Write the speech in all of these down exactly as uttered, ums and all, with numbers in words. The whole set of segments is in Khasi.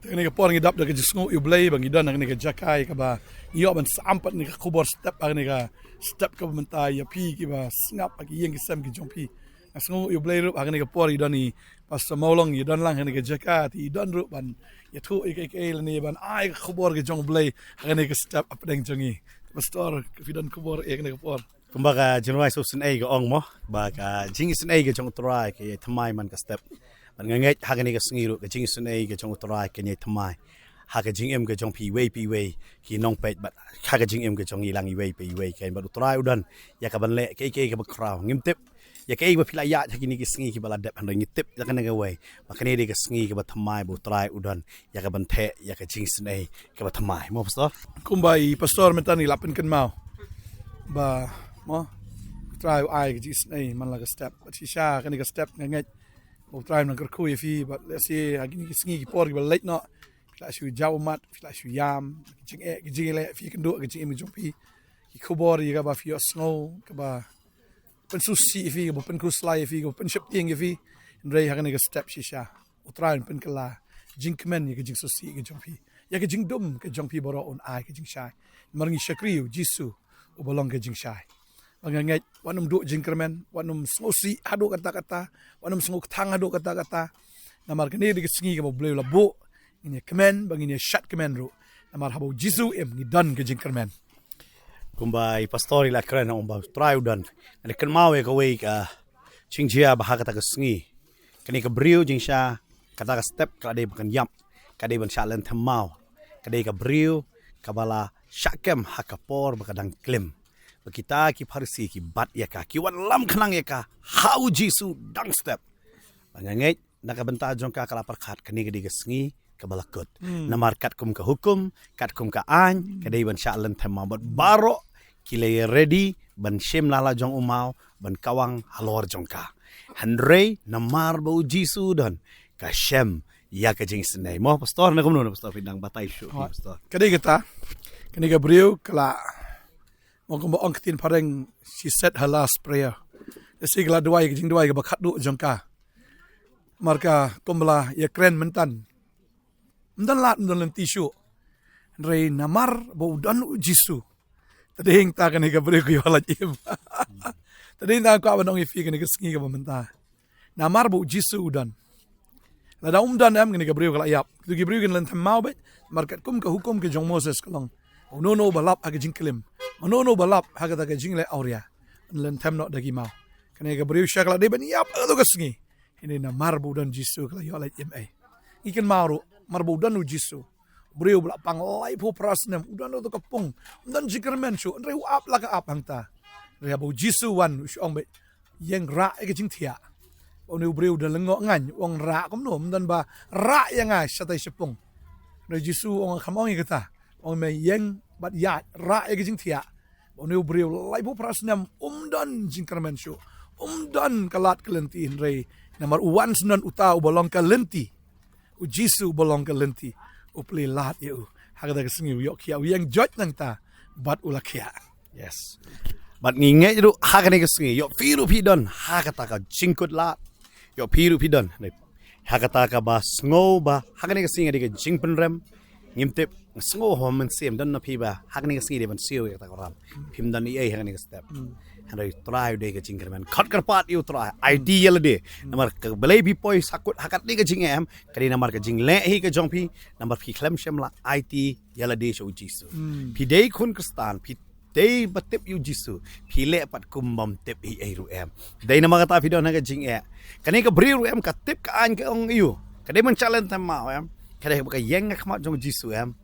Te kane ka por ngi dap da ka jingsngew ïa U Blei ba ngi don ha kane ka jaka ïa kaba ngi ïoh ban sam pat kane ka khubor step ha kane ka step kaba mynta ïa phi kiba sngap ha ki ïing ki sem ki jong phi. Nga sngew ïa U Blei ruh ha kane ka por i don i Pastor Mawlong i don lang ha kane ka jaka te i don ruh ban ïathuh ïa kaei kaei lane ban ai ka khubor ka jong U Blei ha kane ka step hapdeng jong ngi. Pastor, ka phi don khubor ïa kane ka por. Kumba ka jingrwai sngewsynei ka ong mo, ba ka jingisynei ka jong U Trai ka ïai thymmai man ka step. Bad nga ngeit ha kane ka sngi ruh ka jingisynei ka jong U Trai ka ïai thymmai ha ka jingim ka jong phi iwei pa iwei ki nongpeit bad ha ka jingim ka jong ngi lang iwei pa iwei. Kein bad U Trai u don ïa ka ban leh kaei kaei kaba khraw. Ngim tip ïa kaei ba phi la ïaid ha kine ki sngi kiba la dep, hynrei ngi tip ïa kane kawei ba kane dei ka sngi kaba thymmai ba U Trai u don ïa ka ban theh ïa ka jingisynei kaba thymmai, mo Pastor? Kumba i Pastor mynta i la pynkynmaw ba, mo, U Trai u ai ka jingisynei man la ka step. Bad shisha kane ka step nga ngeit ba U Trai un nang kyrkhu ïa phi bad lehse ha kine ki sngi ki por kiba leit noh phi la shu jaw ummat, phi la shu ïam ki jingeh ki jingeh, phi kynduh ki jingim ki jong phi. Ki khubor ïa kaba phi ïohsngew kaba pynsngewsih ïa phi, kaba pynkhuslai ïa phi, kaba pynsheptieng ïa phi. Hynrei ha kane ka step shisha U Trai un pynkylla jingkmen ïa ka jingsngewsih ka jong phi, ïa ka jingdum ka jong phi baroh un ai ka jingshai. Namar ngi shakri ïa U Jisu uba long ka jingshai. Ba nga ngeit wat nym duh jingkyrmen, wat nym sngewsih haduh katta katta, wat nym sngewkthang haduh katta katta. Namar kane dei ka sngi kaba U Blei u la buh, ngin ïa kmen bad ngin ïa shad kmen ruh. Namar haba U Jisu u im ngi don ka jingkyrmen. Kumba i Pastor i la kren ong ba U Trai u don, nga kynmaw ïa kawei ka jingjia ba ha kata ka sngi kane ka briew jingshisha, kata ka step ka la dei ba kan ïap, ka dei ban shah lynthem maw, ka dei ka briew kaba la shah kem ha ka por ba ka dang klim. Ba kita ki Pharisi ki bat ïa ka, ki wan lam khnang ïa ka ha U Jisu dang step. Ba nga ngeit na ka bynta jong ka ka la pyrkhat kane ka dei ka sngi kaba la kut. Hmm. Namar katkum ka hukum, katkum ka aiñ, ka dei ban shah lynthem maw bad baroh ki la ïa ready ban shim la la jong u maw ban kawang halor jong ka. Hynrei namar ba U Jisu u don, ka shem ïa ka jingisynei. Mo Pastor, na kumno na Pastor, phi dang batai shuh, Pastor? Ka dei kata, kane ka briew ka la, mo kumba ong ka ktien phareng, she said her last prayer. Lehse ka la duwai ka jingduwai kaba khatduh jong ka. Namar ka kumba la ïa kren mynta, ym don lad, ym don lynti shuh. Hynrei namar ba u don U Jisu, te dei hangta kane ka briew ka ïoh lait im. Te dei hangta nga kwah ban ong ïa phi kane ka sngi kaba mynta, namar ba U Jisu u don. Lada um don em, kane ka briew ka la ïap. Kito ki briew kin lynthem maw beit. Namar katkum ka hukum ka jong Moses ka long, uno uno uba lap ha ka jingklim, uno uno uba lap ha kata ka jingleh awria, un lynthem noh da ki maw. Kane ka briew shisha ka la dei ban ïap ha kato ka sngi. Hynrei namar ba u don Jisu ka la ïoh lait im ei. Ngi kynmaw ruh, namar ba u don U Jisu, u briew ba la pang laiphew phra snem, u don ha kato ka pung, um don jingkyrmen shuh, hynrei u ap la ka ap hangta. Hynrei haba U Jisu u wan, u shu ong beit, ïeng rah ïa ka jingthiah. Bad une u briew u da lyngngoh ngaiñ, u ong, rah kumno, ym don ba rah ïa nga shatai shapung. Hynrei U Jisu u ong, kam ong ïa kata, u ong, me ïeng bad ïaid, rah ïa ka jingthiah. Bad une u briew laiphew phra snem um don jingkyrmen shuh, um don ka lad ka lynti, hynrei namar u wan shen uta uba long ka lynti, U Jisu uba long ka lynti, u plie lad ïa u. Ha kata ka sngi u ïoh khiah, u ïeng joit nangta bad u la khiah. Yes. Bad ngi ngeit ruh ha kane ka sngi, ïoh phi ruh phi don ha kata ka jingkut lad, ïoh phi ruh phi don ha kata kaba sngew ba ha kane ka sngi ka dei ka jingpynrem. Ngim tip, nga sngew ha mynsiem, don na phi ba ha kane ka sngi dei ban siew ïa kata ka ram, phim don ei ei ha kane ka step. Hmm. Hynrei U Trai u dei ka jingkyrmen. Khot kyrpad ïa U Trai, aiti ïa lade. Hmm. Namar ka balei phi poi sahkut ha katne ka jingeh em, ka dei namar ka jingleh hi ka jong phi, namar phi khlem shym la aiti ïa lade sha U Jisu. Hmm. Phi dei khun Khristan, phi dei ba tip ïa U Jisu, phi leh pat kum bym tip ei ei ruh em. Dei namar kata phi don ha ka jingeh. Kane ka briew ruh em, ka tip ka aiñ, ka ong ïa u, ka dei ban shah lynthem maw em, ka dei ba ka ïeng ha khmat jong U Jisu em.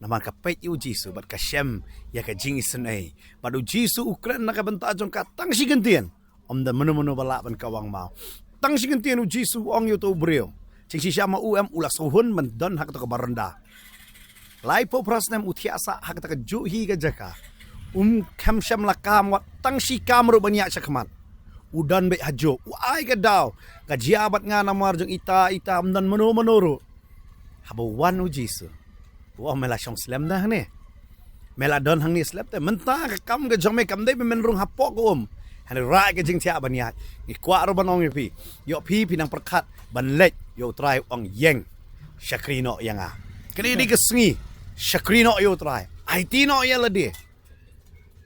Namar ka peit ïa U Jisu bad ka shem ïa ka jingisynei. Bad U Jisu u kren na ka bynta jong ka tang shi kyntien. Ym don mano mano ba lah ban kawang maw. Tang shi kyntien U Jisu u ong ïa uto u briew. Jingshisha ma u em, u la sngewhun ban don ha kato ka baranda. Laiphew phra snem u thiah sah ha kata kajuh hi ka jaka. Um khlem shym la kam wat tang shi kam ruh ban ïaid shakhmat. U don beit hajuh. U ai ka daw, ka jia bad nga namar jong ita ita, ym don mano mano ruh. Haba wan U Jisu, u ong, me la shong slem da hangne. Me la don hangne slem te. Mynta ka kam ka jong me kam dei ba men rung hapoh ka um. Hynrei rah ïa ka jingthiah ban ïaid. Ngi kwah ruh ban ong ïa phi, ïoh phi phi nang pyrkhat ban leit, ïoh U Trai u ong ïeng. Shakri noh ïa nga. Kane dei ka sngi. Shakri noh ïa u Trai. Aiti noh ïa lade.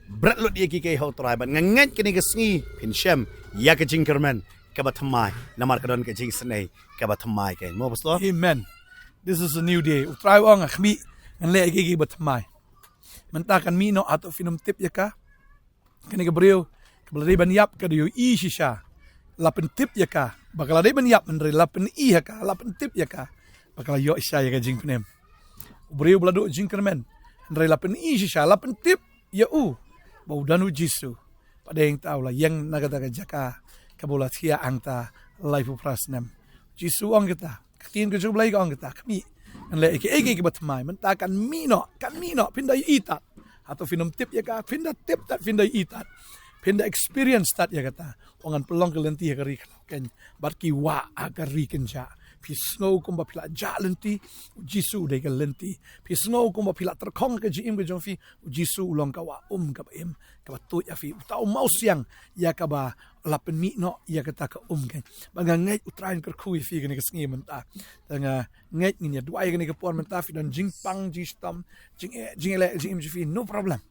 Bret lut ïa ki kei ha u Trai. Bad nga ngeit kane ka sngi phin shem ïa ka jingkyrmen kaba thymmai. Namar ka don ka jingsnei kaba thymmai kei. Mo pastor? Amen. This is a new day. U Trai u ong, khmih, ngan leh ïa ki kiba thymmai. Mynta kan mih noh, hato phin ym tip ïa ka? Kane ka briew kaba la dei ban ïap ka da ïohi shisha. La pyntip ïa ka ba ka la dei ban ïap, hynrei la pyni ha ka, la pyntip ïa ka ba ka la ïoh shisha ïa ka jingpynim. U briew ba la duh jingkyrmen, hynrei la pyni shisha, la pyntip ïa u ba u don u Jisu. Pat dei hangta u la ïeng na kata ka jaka kaba u la thiah hangta laiphew phra snem. Jisu u ong kata, ka ktien ka jong U Blei ka ong kata, khmih, ngan leh ïa kiei kiei kiba thymmai. Mynta kan mih noh, kan mih noh, phin da ïohi tad. Hato phin ym tip ïa ka? Phin da tip tad, phin da ïohi tad. Phin da experience tad ïa kata. Ong, ngan pynlong ka lynti ha ka ri khlaw keiñ bad ki wah ha ka ri kynjah. Phi sngew kumba phi la jah lynti? U Jisu u dei ka lynti. Phi sngew kumba phi la tyrkhong ha ka jingim ka jong phi? U Jisu u long ka wah um kaba im, kaba tuid ha phi. Uta u mawsiang ïa kaba la pynmih noh ïa kata ka um keiñ. Bad nga ngeit U Trai un kyrkhu ïa phi kane ka sngi mynta. Te nga ngeit ngin ïa duwai ïa kane ka por mynta. Phi don jingpang, jingshitom, jing, jingïaleh jingim jong phi, no problem.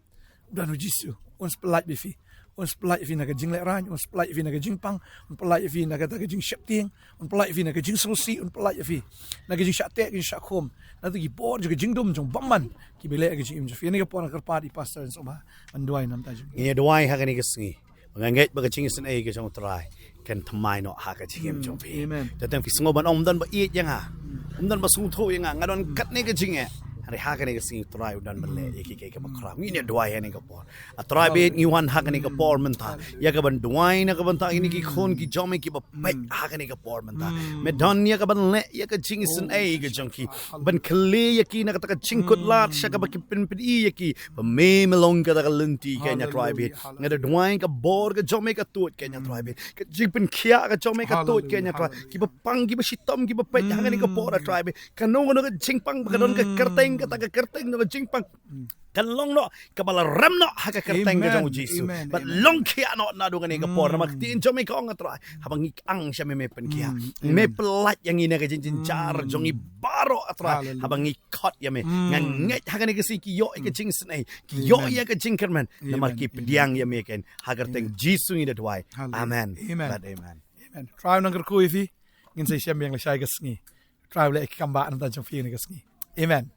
U don u Jisu, un sa pyllait bad phi. Un sa pyllait ïa phi na ka jinglehraiñ, un sa pyllait ïa phi na ka jingpang, un pyllait ïa phi na kata ka jingsheptieng, un pyllait ïa phi na ka jingsngewsih, un pyllait ïa phi na ka jingshah teh, ka jingshah khum, na kata ki bor jong ka jingdum jong bymman kiba leh ïa ka jingim jong phi. Ïa kane ka por nga kyrpad ïa Pastor Soma ban duwai na ka bynta jong phi. Ngin ïa duwai ha kane ka sngi. Ba nga ngeit ba ka jingisynei ka jong U Trai kan thymmai noh ha ka jingim jong phi. Amen. Te tang phi sngew ban ong, ym don ba ïeit ïa nga, ym don ba sngewthuh ïa nga, nga don katne ka jingeh. Hynrei ha kane ka sngi U Trai u don ban leh ïa kiei kiei kiba khraw. Ngin ïa duwai ha kane ka por. A Trai bad ngi wan ha kane ka por mynta ïa ka ban duwai na ka bynta kine ki khun ki jong me kiba peit ha kane ka por mynta. Me don ïa ka ban leh ïa ka jingisynei ka jong ki, ban kylli ïa ki na kata ka jingkut lad sha kaba ki pynpyni ïa ki. Ba me, me long kata ka lynti keiñ, A Trai bad. Nga da duwai ka bor ka jong me ka tuid keiñ, A Trai bad. Ka jingpynkhiah ka jong me ka tuid keiñ, A Trai. Kiba pang, kiba shitom, kiba peit ha kane ka por, A Trai bad. Kano kano ka jingpang ba ka don ka kyrteng, kata ka kyrteng jong ka jingpang kan long noh kaba la rem noh ha ka kyrteng ka jong U Jisu. Bad long khiah noh naduh kane ka por, namar ka ktien jong me ka ong, A Trai, haba ngi ang sha me, me pynkhiah. Me pyllait ïa ngi na ka jingjynjar jong ngi baroh, A Trai, haba ngi khot ïa me. Nga ngeit ha kane ka sngi ki ïoh ïa ka jingisynei, ki ïoh ïa ka jingkyrmen, namar ki pdiang ïa me keiñ. Ha ka kyrteng Jisu ngi da duwai. Amen. Amen. Bad amen. Amen. Trai un nang kyrkhu ïa phi. Ngin sa ïashem biang lashai ka sngi. Trai u leh ïa ki kam ba na ka bynta jong phi kane ka sngi. Amen.